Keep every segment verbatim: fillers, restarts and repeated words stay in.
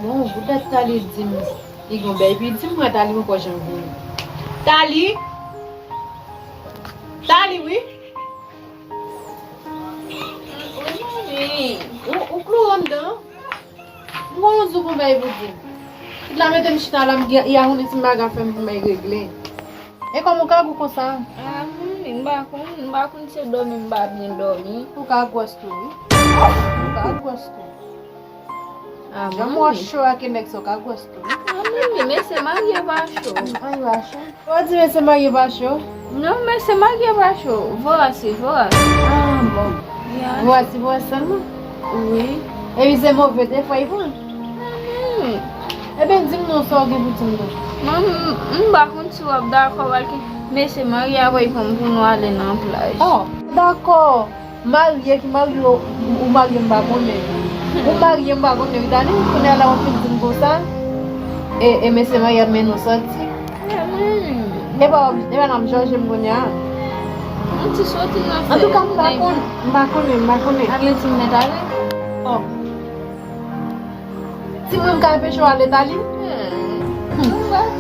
Bon, poutèt Tali di m li gon bèy, epi di m mwen Tali poko janm vini. Tali! Tali, wi! Wi, manmi. Ou, ou klou anndan? M gon yon zouk yon bèy pou di m. Tout la mete m chita la, m gen, y a yon ti bagay fè m pou m al regle. E kòman ou ka gou konsa? Ah, manmi, m pa konn, m pa konn se dòmi m pa byen dòmi. Ou ka gwòs tou, wi. Ou ka gwòs tou. Ah, jan m wè w cho ak nèg sa, ou ka gwòs tou, wi. Ah, manmi, mesye marye pa cho. An, yo a cho. Ou di mesye marye pa cho? Non, mesye marye pa cho. Vorace, vorace. Ah, bon. Vorace, vorace sèlman? Wi. Epi se move defwa y pran? Mhm. Ebyen, di m non, sa w gen pou di m non. Manmi, m, m pa konn si w ap dakò, paske mesye marye apre y pran m pou nou ale nan plaj. Oh, dakò. Marye ki marye, ou, ou marye m pa konnen. Ou marye m pa konnen, wi, Dani, kounye a la w ap fin di m konsa. E, e mesye marye ap mennen w sòti. E pa, e pa nan m chanje m kounye a. Yon ti soti nan fè. Antouka, m pa konn, m pa konnen, m pa konnen. Arlentine mèt ale. Oh. Si mwen m ka anpeche w ale Tali? Hmm.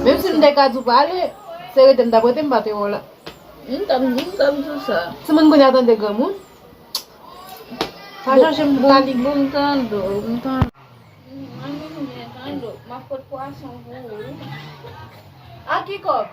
Menm si m te ka di w pa ale, se rete m t ap rete, m pa te wè w la. M t ap, m t ap di w sa. Timoun kounye a tande granmoun. Pa chanje m Tali. Bon, m tande w, m tande w. Manmi, m byen tande w. M ap pot pwason pou ou, wi. A ki kòb?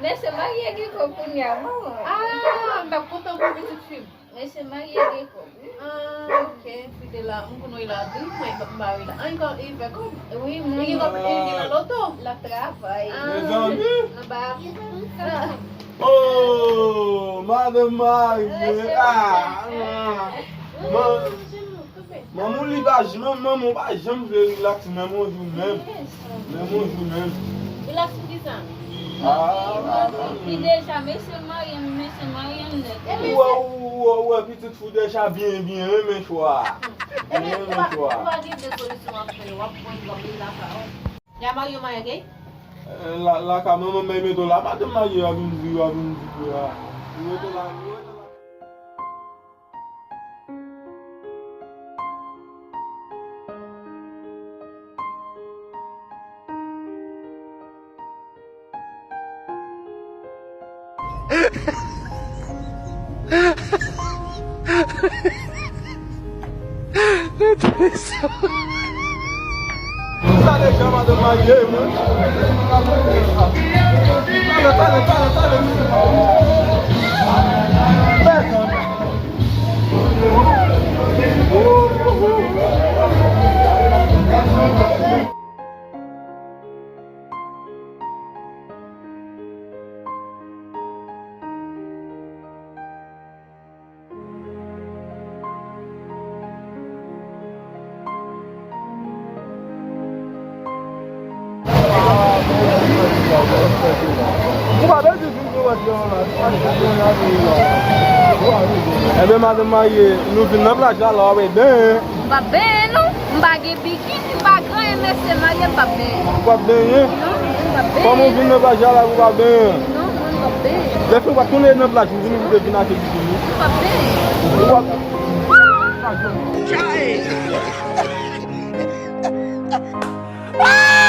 Mesye marye gen kòb kounye a, manman. Ah, m t ap kontan pou pitit fi m. Mesye marye gen kòb, wi. Ah, ok. Kite la, m konn wi la, di mwen m pa wi la. An, li fè kòb? Wi, manman. Li gen kòb, li gen nan loto? L ap travay. Ah, mezanmi. Anba. Oh, madanm marye. Ah, ah. Man, manman li pa janm, manman pa janm vle relax menm yon jou menm. Menm yon jou menm. Relax pou kisa? Ah, ah, ah. Li deja mesye marye, mesye marye nèt. Ou wè, ou wè, ou wè pitit fi w deja byen, byen renmen chwa. Ebyen, ou pa, ou pa gen de solisyon w ap fè, w ap pran, w ap mete lakay ou. Y a marye, w marye, ok? Eh, la, lakay manman m mete w la, madanm marye, w ap vin di, w ap vin di pou la. Ou mete w la, ou mete w la. Sa deja madanm marye, mwen. Pale, pale, pale, pale. Ou pa bezwen vin pou wè si yon la. Ebyen, madanm marye, nou vin nan plaj la, la, w ap benyen. M p ap benyen, non. M pa gen bikini, m pa gen anyen, mesye marye, m p ap benyen. Ou p ap benyen? Non, m p ap benyen. Kòman w vin nan plaj la, la, ou p ap benyen? Non, mwen, m p ap benyen. Lè fè w pa t konnen nan plaj, ou vin, ou te vin achte bikini. M p ap benyen. Ou p ap. Chay! Ah!